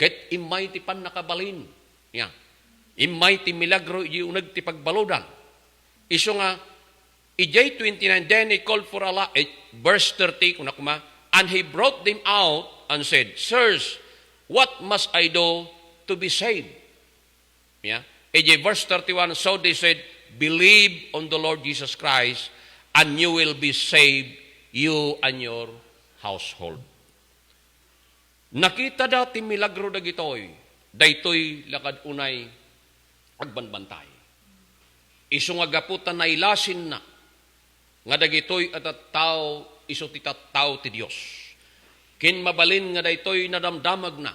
ket immay ti pannakabalin. Ya. Immay ti milagro idi uneg ti pagbaludan. Isu nga, idiay twenty-nine, "Then he called for a light," eh, verse thirty, kuna koma, "And he brought them out and said, 'Sirs, what must I do to be saved?'" Yeah? Idiay verse thirty-one, "So they said, 'Believe on the Lord Jesus Christ, and you will be saved, you and your household.'" Nakitada ti milagro dagitoy, daytoy lakad unay agbanbantay. Isu nga gapu ta nailasinna nga dagitoy a tattao isu ti tattao ti Dios. Ken mabalin nga daytoy nadamdamagna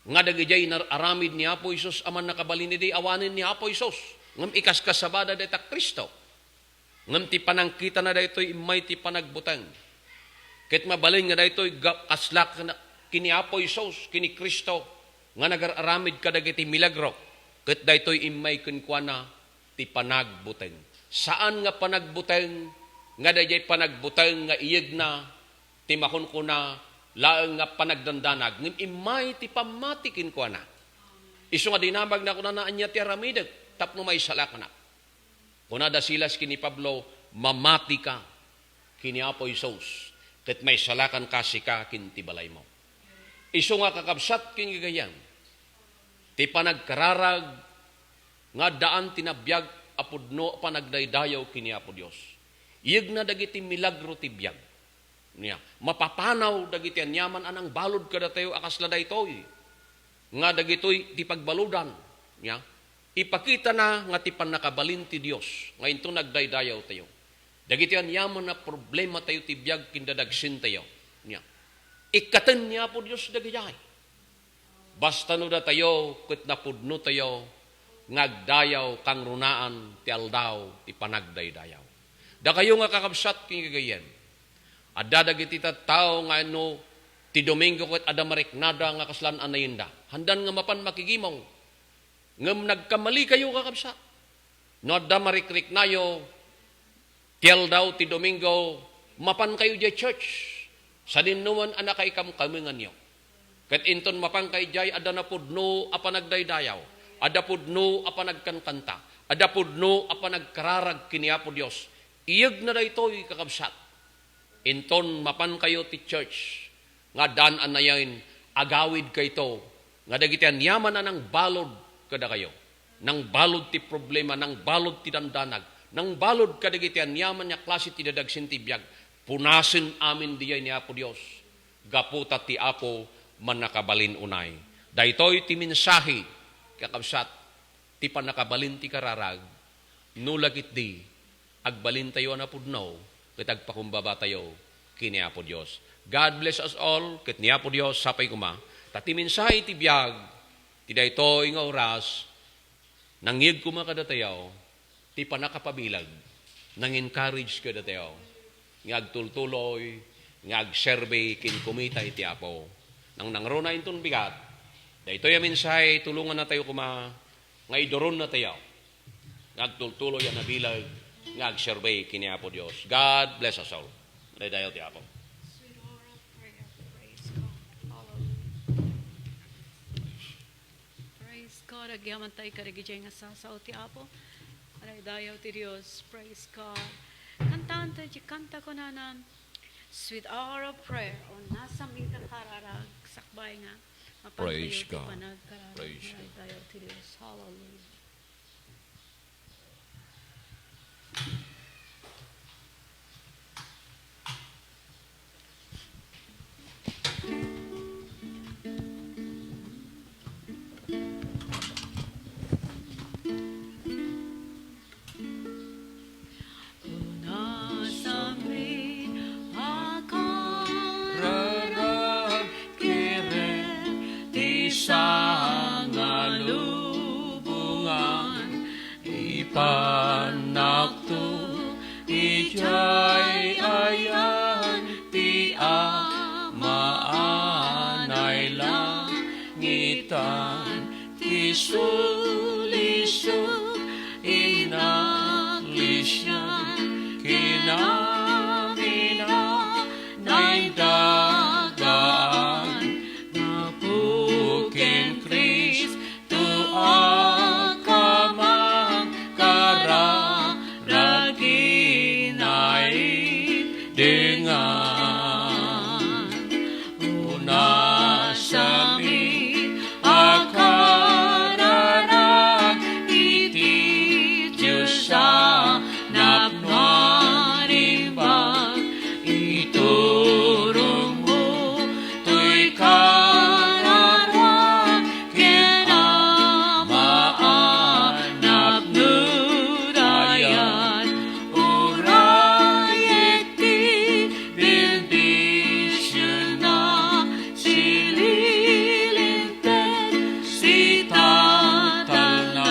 nga dagidiay nar-aramid ni Apo Jesus a mannakabalin idi awanen ni Apo Jesus, ngem ikaskasabada dayta Cristo. Ngem ti panangkitana daytoy immay ti panagbuteng. Ket mabalin nga daytoy ga-, kasla ken-, ken ni Apo Jesus, ken ni Cristo, nga nagar-aramid kadagiti milagro, ket daytoy immay kenkuana ti panagbuteng. Saan nga panagbuteng, nga daydiay panagbuteng nga iyegna ti makunkuna laeng nga panagdandanag, ngem immay ti pammati kenkuana. Isu nga dinamagna, kunana, "Ania ti aramidek tapno maisalakanak?" Kuna da Silas ken ni Pablo, "Mamatika ken ni Apo Jesus, ket maisalakanka, sika ken ti balaymo." Isu nga, kakabsat ken gagayyem, ti panagkararag nga addaan ti nabiag a pudno a panagdaydayaw ken ni Apo Dios. Iyegna dagiti milagro ti biag. Nia, mapapanaw dagiti aniaman a nangbalud kadatayo a kasla daytoy, nga dagitoy ti pagbaludan. Nia, ipakitana nga ti pannakabalin ti Dios nga inton nagdaydayawtayo. Dagiti aniaman a problematayo ti biag ken dadagsintayo. Nia, ikkaten ni Apo Dios dagidiay. Basta no datayo ket napudnotayo nga agdayaw kangrunaan ti aldaw ti panagdaydayaw. Dakayo nga kakabsat ken gagayyem, adda dagiti tattao nga no ti Domingo ket adda mariknada nga kasla a nayenda. Handan nga mapan makigimong. Ngem nagkamalikayo, kakabsat. No adda marikriknayo, ti aldaw ti Domingo, mapankayo idiay church. Sadinoman a nakaikamkamenganyo. Ket inton mapankayo idiay, adda napudno a panagdaydayaw, adda pudno a panagkankanta, adda pudno a panagkararag ken ni Apo Dios. Iyegna daytoy, kakabsat. Inton mapankayo ti church, nga addaan a nayaen, agawidkayto, nga dagiti aniaman a nangbalud kadakayo, nangbalud ti problema, nangbalud ti dandanag, nangbalud kadagiti aniaman nga klase ti dadagsen ti biag, punasen amin diay ni Apo Dios, gapu ta ti Apo mannakabalin unay. Daytoy ti mensahe, kakabsat, ti pannakabalin ti kararag, no la ketdi, agbalintayo a napudno ket agpakumbabatayo ken ni Apo Dios. God bless us all, ket ni Apo Dios sapay koma. Ta ti mensahe ti biag, ti daytoy nga oras, nangyeg koma kadatayo, ti pannakapabileg, nang-encourage kadatayo, nga agtultuloy, nga agserbi ken kumita iti Apo. Nang nangruna inton bigat, daytoy a mensahe, tulongannatayo koma, nga iduronnatayo nga agtultuloy a nabileg nga agserbi ken ni Apo Dios. God bless us all. Daydayaw ti Apo. Sweet oral prayer. Praise God. Hallelujah. Praise God. Agyamankami kadagiti nga sasao ti Apo. Daydayaw ti Dios. Praise God. Kan- Tanto iti kanta kunana, Sweet Hour of Prayer, o Nasam Ita Kararag, sakbay nga, mapantayo Praise ti God. Panagkararag, Praise God. Tayo ti Dios. Hallelujah. Unasami a kararag ket ti sangalubongan, ipannakto idiay ayan ti Ama a nailangitan. Ti sulisog inaglesia ken amin a naidagaan, gapu ken Cristo a kamangkararag inaidengan. Unasami a kararag iti Dios a napnangimbag, iturongmo toy kararag ken Ama a napnurayat, uray iti bendisionna, sililinteg ti tatalna,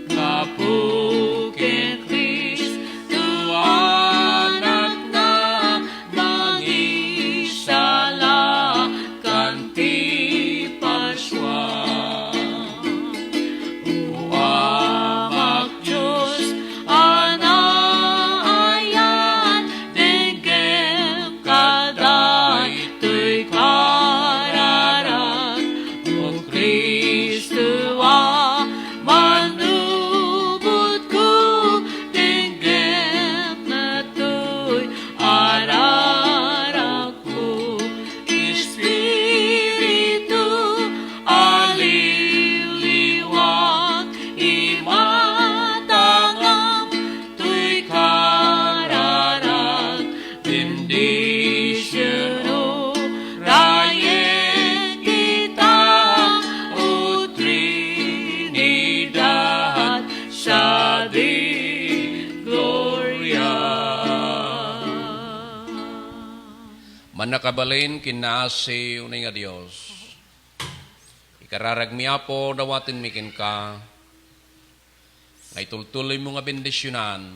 gapu ken Cristo a napna, mangisalakan ti Pasua. O Amak Dios a naayat, denggem kadaytoy kararag. O Cristo a manubotko, denggem daytoy ararag. O Espiritu a liliwag, imatangam toy kararag, bendisiono rayen kita, O Trinidad, sadi Gloria. Mannakabalin ken naasi unay nga Dios. Ikararagmi, Apo, dawatenmi kenka nga itultuloymo nga bendisionan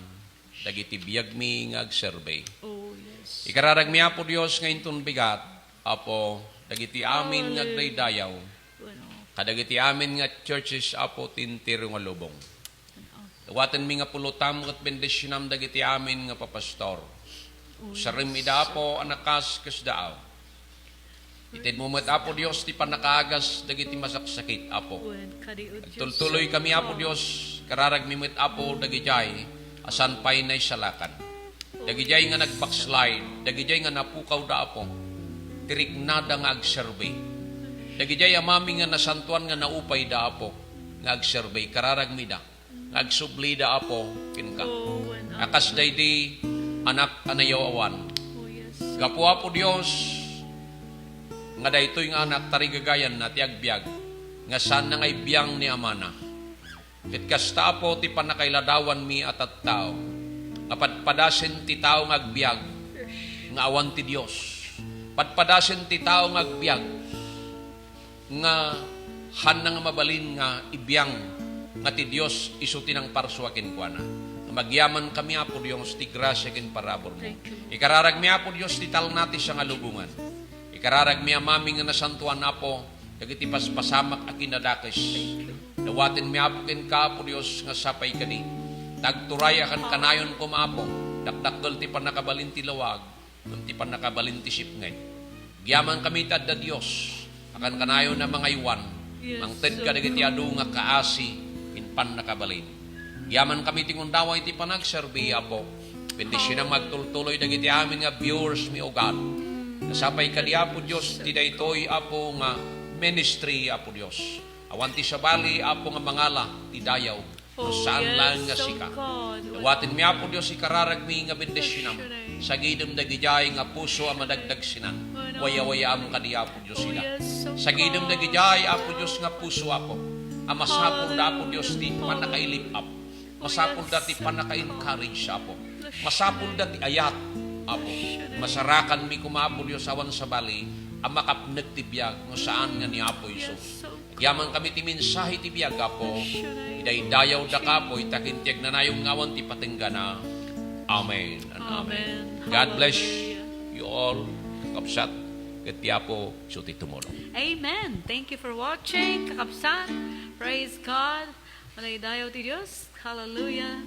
dagiti biagmi nga agserbi. Oh, yes. Ikararagmi, Apo Dios, nga inton bigat, Apo, dagiti amin nga agdaydayaw, kadagiti amin nga churches, Apo, ti entero nga lubong. Dawatenmi nga pulotam ket bendisionam dagiti amin nga papastor. Usarem ida, Apo, a nakasdaaw. Itedmo met, Apo Dios, ti pannakaagas dagiti masaksakit, Apo. Agtultuloykami, Apo Dios, kararagmi met, Apo, dagidiay a saan pay naisalakan. Dagidiay nga nagbackslide, dagidiay nga napukawda, Apo. Ti riknada nga agserbi. Dagidiay a mamati nga nasantoan nga naupayda, Apo, nga agserbi. Kararagmida nga agsublida, Apo, kenka. Oh, wen, a kas daydi anak a nayaw-awan. Oh, yes. Gapu, Apo Dios, nga daytoy nga anak tarigagayanna ti agbiag, nga saanna nga ibiang ni amana. Ket kasta, Apo, ti pannakailadawanmi a tattao, nga padpadasen ti tao nga agbiag nga awan ti Dios. Padpadasen ti tao nga agbiag nga haanna nga mabalin nga ibiang nga ti Dios isu ti nangparsua kenkuana. Nga magyamankami, Apo Dios, ti grasia ken paraburmo. Thank you. Ikararagmi, Apo Dios, ti talna ti sangalubongan. Ikararagmi a mamati nga nasantoan, Apo, dagiti paspasamak a kinadakes. Dawatenmi, Apo, kenka, Apo Dios, nga sapay kadi. Tagturay a kankanayon koma, Apo, dakdakkel ti pannakabalin ti lawag. Ngem ti pannakabalin ti sipnget. Agyamankami ti adda Dios a kankanayon a mangaywan, yes, mangted kadagiti adu nga kaasi ken pannakabalin. Agyamankami ti gundaway ti panagserbi, Apo. Bendisionam nga agtultuloy dagiti amin nga viewers mi, O God. Nasapay kadi, Apo Dios, ti daytoy, Apo, nga ministry, Apo Dios. Awan ti sabali, Apo, nga mangala ti dayaw, no saan laeng nga sika. Dawatenmi, Apo Dios, ikararagmi nga bendisionam. Sagidem dagidiay nga puso a madagdagsinan. Wayawayaam kadi, Apo Dios, ida. Sagidem dagidiay, Apo Dios, nga puso, Apo, a masapulda, Apo Dios, ti pannakailip-up. Masapulda ti pannaka-encourage, Apo. Masapulda ti ayat, Apo. Masarakanmi koma, Apo Dios, awan sabali a makapnek ti biag no saan nga ni Apo Jesus. Agyaman kami ti mensahe ti biag, Apo. Idaydayawdaka, Apo, ita ken ti agnanayon nga awan ti patenggana. Amen and amen. God bless you all, kakabsat, ket ti Apo isu ti tumulong. Amen. Thank you for watching, kakabsat. Praise God. Madaydayaw ti Dios. Hallelujah.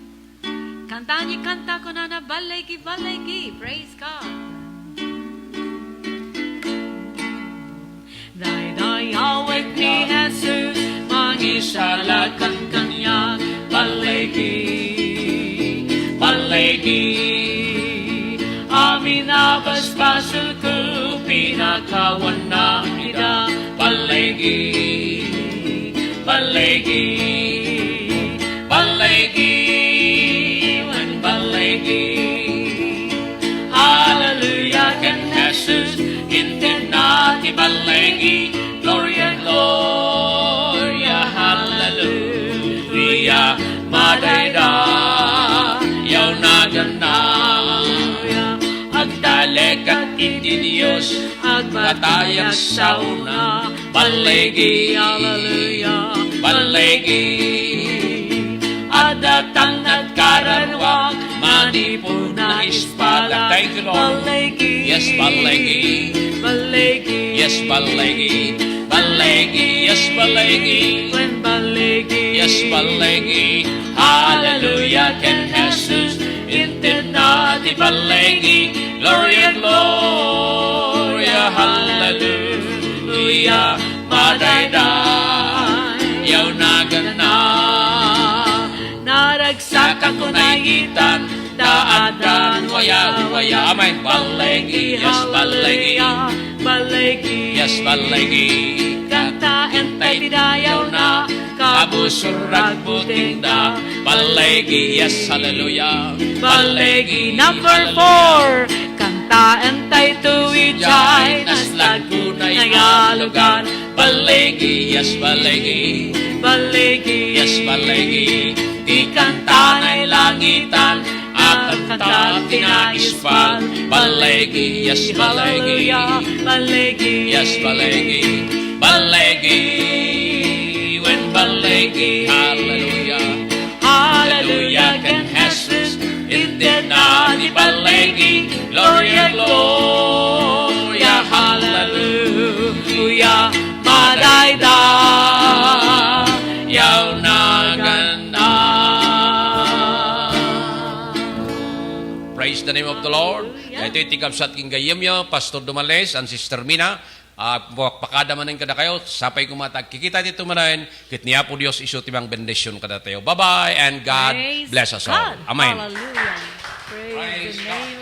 Kantaanyo kanta, kunana, "Balligi, balligi." Praise God. Daydayawek ni Jesus, mangisalakan kaniak. Balligi, balligi. Amin a basbasolko, pinakawanna ida. Balligi, balligi, balligi, wen balligi. Hallelujah ken Jesus, intedna ti balligi. Gloria, gloria, hallelujah. Madaydayaw naganna. Agtalekak iti Dios, agbatayak saona. Balligi, hallelujah, balligi. Adda tangngad kararuak, manipud na espada. Thank you, Lord. Balligi. Yes, balligi. Balligi. Yes, balligi. Balligi. Yes, balligi. Wen balligi. Yes, balligi. Hallelujah ken Jesus. Intedna ti balligi. Gloria, gloria, hallelujah. Madaydayaw naganna. Naragsak a kunay itan, ta addan waya-waya. Amen. Balligi, yes, balligi. Balligi. Yes, balligi. Kantaentayo ti dayawna, kabusorrag butengda. Balligi, yes, hallelujah. Balligi. Number four. Kantaentayo idiay naslagko nga lugar. Balligi, yes, balligi. Balligi. Yes, balligi. Ti kanta nga ilangitan, a kanta ti naispal. Balligi, yes, balligi. Hallelujah. Balligi. Yes, balligi. Balligi. Wen balligi. Hallelujah. Hallelujah ken Jesus. Intedna ti balligi. Gloria, gloria, hallelujah. Madaydayaw naganna. Praise the name of the Lord. Hallelujah. Iti ti kabsat ken gayyemyo, Pastor Dumales and Sister Mina. Ah, pakada manen kadakayo, sapay koma ta agkikita ditoy manen, ket ni Apo Dios isu ti mangbendision kadatayo. Bye-bye and God bless us all. Amen. Hallelujah. Praise the name